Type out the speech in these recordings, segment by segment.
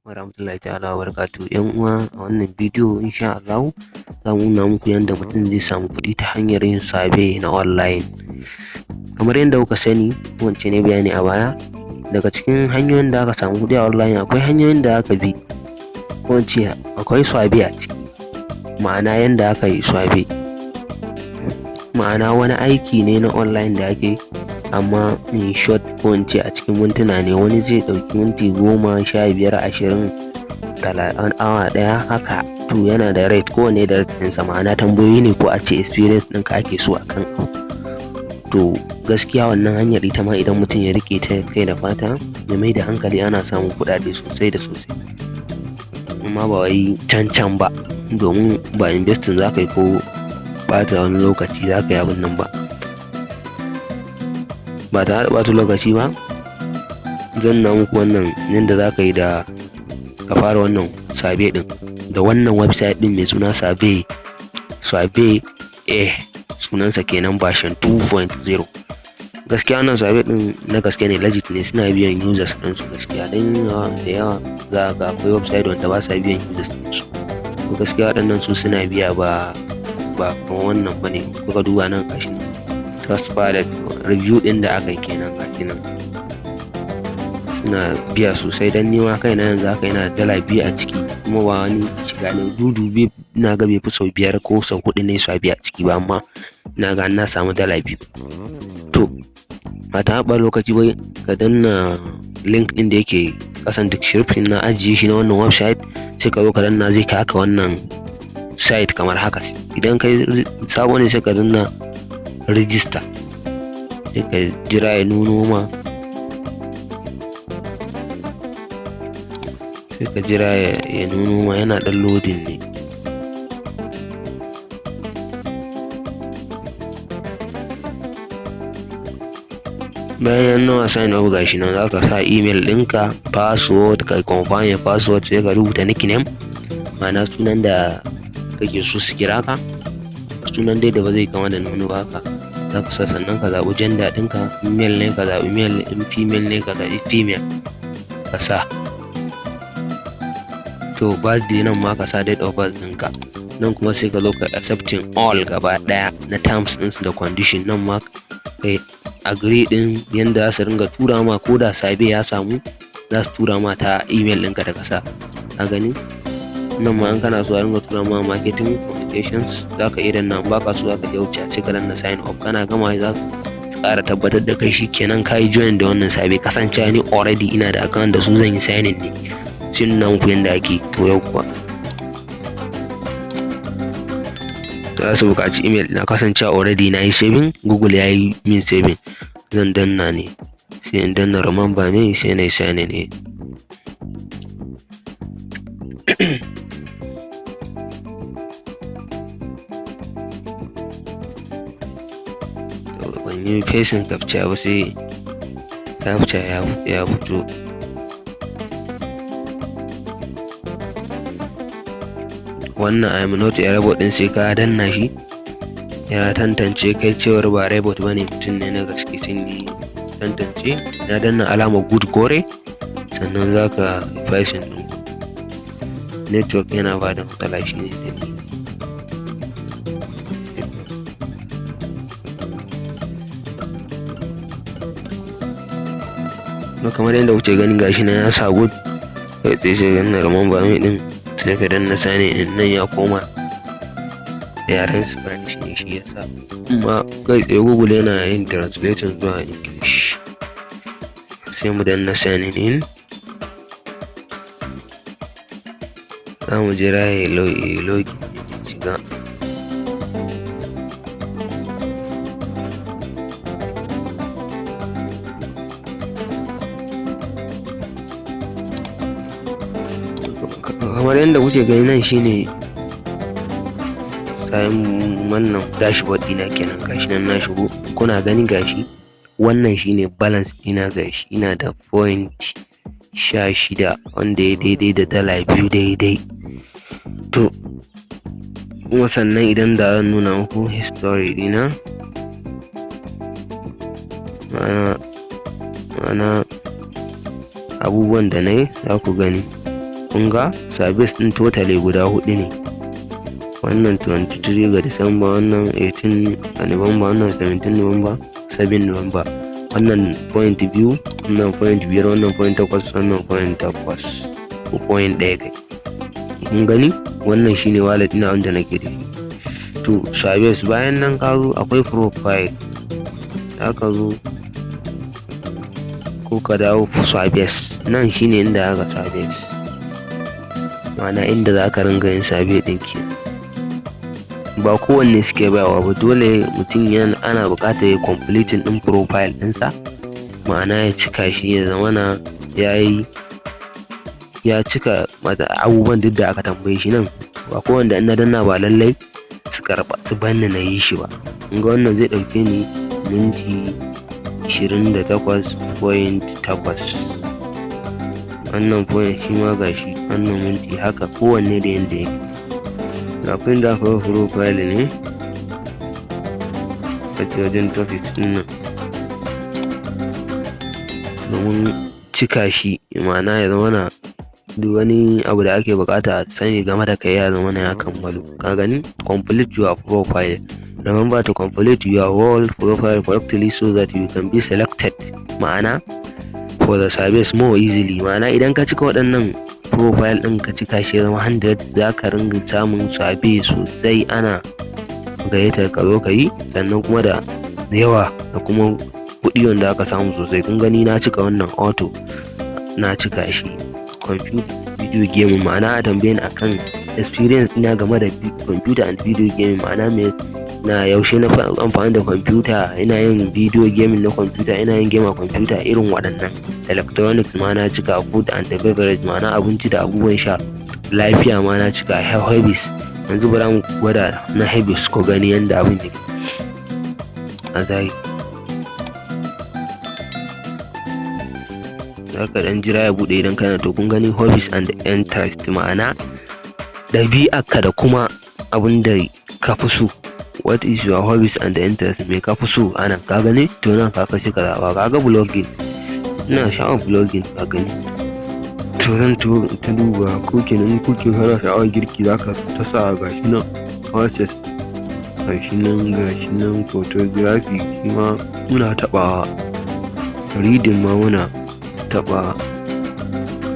Warahmatullahi ta'ala wabarakatuh. 'Yan uwa, a wannan bidiyo insha Allahu za mu nuna muku yadda mutum zai samu kuɗi ta hanyar yin survey na online. Kamar yadda kuka sani, ko in ce na bayani a baya, daga cikin hanyoyin da aka samu kuɗi a online akwai hanyoyin da aka bi, ko in ce akwai survey a ciki. Ma'ana yanda aka yi survey, ma'ana wani aiki ne na online da ake, amma in short, ko in ce a cikin mintuna ne. Wani zai ɗauki minti 10, 15, 20, 30, awa ɗaya haka. To, yana da rate, kowanne da rate ɗinsa. Ma'ana tambayoyi ne, ko a ce experience ɗinka ake so akan abu. To, gaskiya wannan hanyar ita ma idan mutum ya riƙe ta kai da fata, ya mai da hankali, ana samun kuɗaɗe sosai da sosai, amma ba wai can can ba, domin ba investing za ka yi ko ɓata wani lokaci za ka yi abin nan ba. Ba tare da ɓata lokaci ba, zan nuna muku wannan yanda za ka yi da ka fara wannan survey ɗin da wannan website ɗin mai suna Survey sunansa kenan, version 2.0. Gaskiya wannan survey ɗin na gaske ne, legit ne, suna biyan users ɗinsu gaskiya. Don da yawa za ga akwai website wanda ba sa biyan users ɗinsu. To, gaskiya waɗannan su suna biya, ba kamar wannan ba ne. Kuka duba nan, gashi nan Trustpilot review ɗin da aka yi kenan, gashi nan suna biya sosai. Don ni ma kaina yanzu haka ina da $2 a ciki, kuma ba wani shiga ne dudu, ina ga bai fi sau biyar ko sau huɗu ne survey a ciki ba, amma ina ga na samu $2. To, ba ta ɓata lokaci ba, ka danna link ɗin da yake ƙasan description, na ajiye shi, na wannan website. Sai ka zo ka danna, zai kai haka wannan site kamar haka. Idan kai sabo ne, sai ka danna register, sai ka jira ya nuno ma, sai ka jira ya nuno ma, yana ɗan loading ne. Bayan nawa sign up, gashi nan za ka sa email ɗinka, password, ka confirm password, sai ka rubuta nickname, ma'ana sunan da kake so su kira ka, sunan dai da ba zai kama da wani ba haka za ka sa. Sannan ka zaɓi gender ɗinka, male ne ka zaɓi male, in female ne ka zaɓi female ka sa. To, birthday nan ma ka sa date of birth ɗinka. Nan kuma sai ka zo ka accepting all gaba ɗaya na terms ɗinsu da condition. Nan ma kai agree ɗin yanda za su ringa tura ma, ko da survey ya samu za su tura ma ta email ɗinka da ka sa. Ka gani, nan ma in kana so a ringa tura ma marketing communications, za ka iya danna. In baka so, za ka iya wuce, sai ka danna sign up. Kana gama, za su ƙara tabbatar da kai, shi kenan ka yi join da wannan survey. Kasancewa ni already ina da account da su, zan yi sign in ne, sai nuna muku yanda ake. To, yau kuwa za su buƙaci email na. Kasancewa already na yi saving, Google ya yi min saving, zan danna ne, sai in danna remember ne, sai na yi sign in ne. Ban yi facing captcha ba, sai captcha ya fito. Wannan "I am not a robot" din, sai ka danna shi ya tantance kai cewar ba robot bane, mutum ne na gaske, sun yi tantance. Na danna alamar good, kore, sannan za ka facing din. Network yana ba da matsala, shi ne dalili. Kamar yadda kuke gani, gashi nan ya sa good. Kai tsaye sai danna remember me din, sai ka danna sign in. Nan ya koma da yaren Spanish ne, shi yasa, amma kai tsaye Google yana yin translation zuwa English. Sai mu danna sign in, za mu jira ya login shiga. Kamar yadda kuke gani, nan shine sayan wannan dashboard ɗina kenan. Gashi nan na shigo, kuna gani, gashi wannan shine balance ɗina. Gashi ina da point 16, wanda ya daidai da $2 daidai. To, kuma sannan idan da zan nuna muku history ɗina, ma'ana abubuwan da na yi, za ku gani. Kun ga surveys ɗin totally guda huɗu ne. Wannan 23 ga Disamba, wannan 18 a November, wannan 17 November, 7 November. Wannan point biyu, wannan point biyar, wannan point takwas, wannan point takwas ko point ɗaya kai. Kun gani, wannan shine wallet ina wanda nake da shi. To, surveys, bayan nan ka zo akwai profile, za ka zo ko ka dawo surveys. Nan shine inda aka surveys, ma'ana inda za ka ringa yin survey ɗin ke. Ba kowanne suke bayarwa ba. Dole mutum yana ana buƙatar ya completing ɗin profile ɗinsa, ma'ana ya cika shi, ya zamana ya yi, ya cika abubuwan duk da aka tambaye shi. Nan ba kowanne in na danna ba lallai su karɓa su banni na yi shi ba. Kun ga wannan zai ɗauke ni minti 28.8. Wannan point shi ma gashi, wannan minti haka, kowanne da yanda yake. Kafin da aka yi profile ne a wajen topics ɗin nan domin cika shi, ma'ana ya zamana duk wani abu da ake buƙata a sani game da kai ya zamana ya kammalu. Ka gani, "Complete your profile. Remember to complete your whole profile correctly so that you can be selected," ma'ana "for the service more easily." Ma'ana idan ka cika waɗannan profile ɗin, ka cika shi ya zama 100, za ka ringa samun survey sosai, ana gayyatar ka zo ka yi, sannan kuma da yawa da kuma kuɗi wanda aka samu sosai. Kun gani, na cika wannan auto, na cika shi. Computer, video game, ma'ana a tambaye ni akan experience ina game da computer and video game, ma'ana me na yaushe na amfani da computer, ina yin video gaming na computer, ina yin game a computer, irin waɗannan. Electronics ma na cika. Food and beverage, ma'ana abinci da abubuwan sha. Lafiya ma na cika. Hobbies, yanzu bara mu gwada na hobbies ko gani yanda abin yake a zahiri. Za ka ɗan jira ya buɗe idan kana. To, kun gani, hobbies and interest, ma'ana ɗabi'arka da kuma abin da ka fi so. What is your hobbies and interest? Me ka fi so anan? Ka gani, to nan ka kashe ka zaɓa. Ka ga blogging, ina sha'awar blogging, ka gani. To zan to ta duba cooking. In cooking, kana sha'awar girki, za ka ta sa. Gashi nan horses, gashi nan, gashi nan. Photography shi ma muna taɓawa. Reading ma muna taɓa.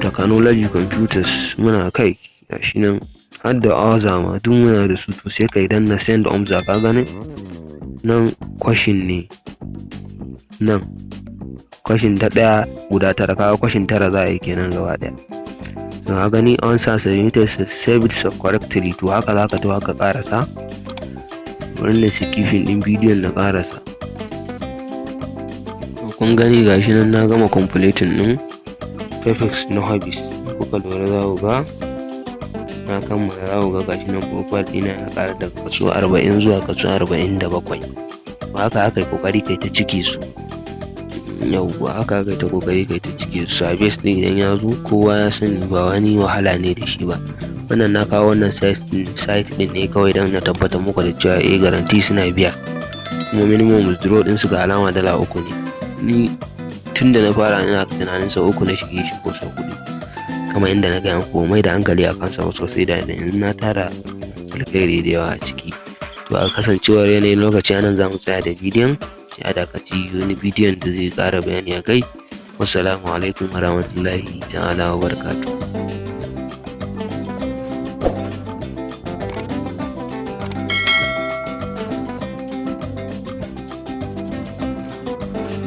Technology, computers muna kai. Gashi nan, har da other ma duk muna da su. To, sai kai danna send answer. Ka gani, nan question ne, nan question ta ɗaya guda tara. Kaga question tara za a yi kenan gaba ɗaya. To, ka gani, answer submitted, save it correctly. To, haka za ka to haka ƙarasa. Bari na skipping ɗin bidiyon na ƙarasa. To, kun gani, gashi nan na gama completing ɗin topics na hobbies. Kuka lura, za ku ga na kammala. Za ku ga gashi nan profile ɗina ya ƙara daga kaso 40 zuwa kaso 47. Haka aka yi ƙoƙari kai ta cike su. Yauwa, haka aka yi ta ƙoƙari kai ta cike su. Surveys ɗin idan ya zo, kowa ya sani ba wani wahala ne da shi ba. Wannan na kawo wannan site ɗin ne kawai don na tabbatar muku da cewa eh, guarantee suna biya, kuma minimum withdraw ɗinsu ga alama $3 ne. Ni tun da na fara ina tunanin sau uku na shige shi ko sau huɗu, kamar inda na gaya muku, mai da hankali a kansa ba sosai da yanzu na tara alkhairi da yawa a ciki. To, a kasancewar yanayin lokaci, anan za mu tsaya da bidiyon, sai a dakaci wani bidiyon da zai ƙara bayani a kai. Wassalamu alaikum warahmatullahi ta'ala wa barakatuh.